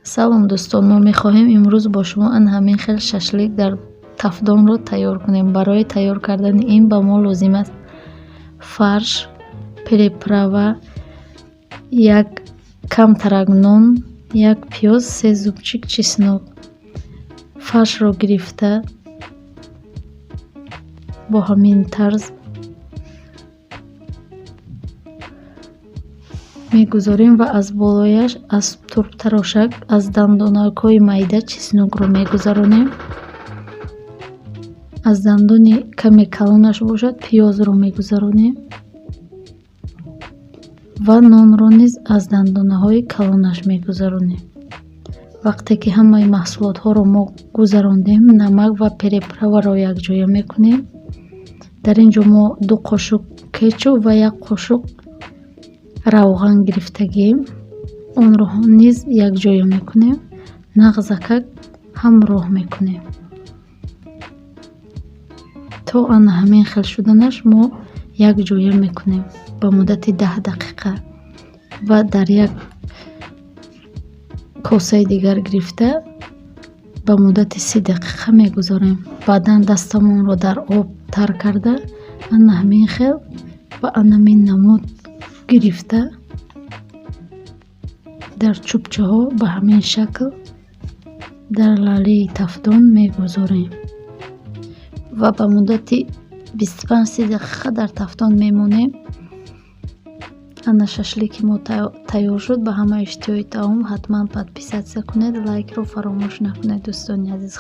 Салом, дӯстон! Мо мехоҳем имрӯз бо шумо ана ҳамин хел шашлик дар тафдонро тайёр кунем. Барои тайёр кардани ин ба мо лозим аст фарш, приправа, як камтарак нон, як пиёз, се зубчик чеснок. Фаршро гирифта, бо ҳамин тарз мегузорем ва аз болояш аз турбтарошак, аз дандонакҳои майда чеснокро мегузаронем. Аз дандони каме калонаш бошад, пиёзро мегузаронем ва нонро низ аз дандонаҳои калонаш мегузаронем. Вақте ки ҳамаи маҳсулотҳоро мо гузарондем, намак ва приправаро якҷоя мекунем. Дар ин ҷо мо 2 қошуқ кетчуп ва 1 қошуқ равған гирифтагием, онро низ якҷоя мекунем, нағзакак ҳамроҳ мекунем. То ана ҳамин хел шуданаш мо якҷоя мекунем ба муддати 10 дақиқа ва дар як косаи дигар гирифта, ба муддати 30 дақиқа мегузорем. Баъдан дастамонро дар об тар карда, ана ҳамин хел ба анамин намуд гирифта, дар чӯбчаҳо ба ҳамин шакл дар лалии тафдон мегузорем ва ба муддати 25-30 дақиқа дар тафдон мемонем. Ана шашлики мо тайёр шуд. Ба ҳама иштиҳои таом. Ҳатман подписаться кунед, лайкро фаромӯш накунед, дӯстони азиз.